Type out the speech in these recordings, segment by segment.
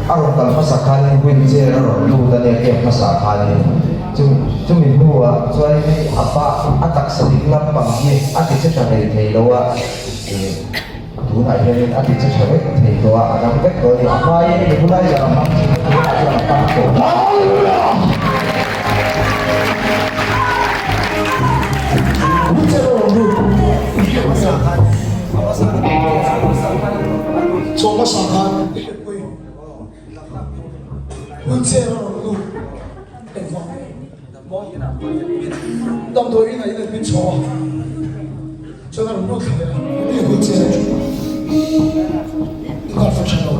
A rawn kal hmasa khanin wheelchair a rawn lut a nia camp hmasa khanin. Chu chumi hnuah chuanin hei a pa a taksa ding lampang hi a ti che tha hlei thei lo a, ih tunah hianin a ti che tha vek thei tawh a, a dang vek tawh a ni. A hmain nebulizer a hmang thin a, tunah chuan a hmang tawh lo. Hallelujah! Wheelchair a rawn lut. Chaw hmasa khan. Wheelchair a rawn lut engvang nge maw? Damdawi in ah in admit chho a, chuan a rawn lut thla leh a, mi wheelchair a thu a, in a fa tha lo,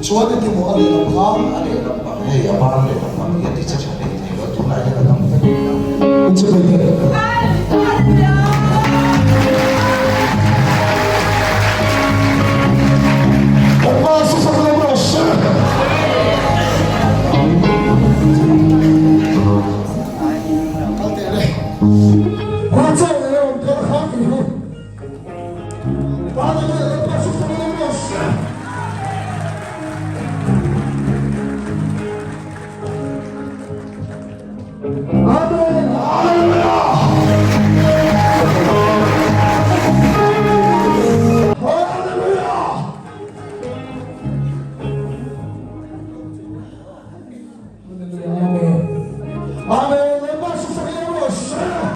chuan engti maw a lehlam kha? A lehlam pang hei a ban lehlam pang hi a ti che tha hlei thei lo, tunah hian a dam vek a. Wheelchair mai te.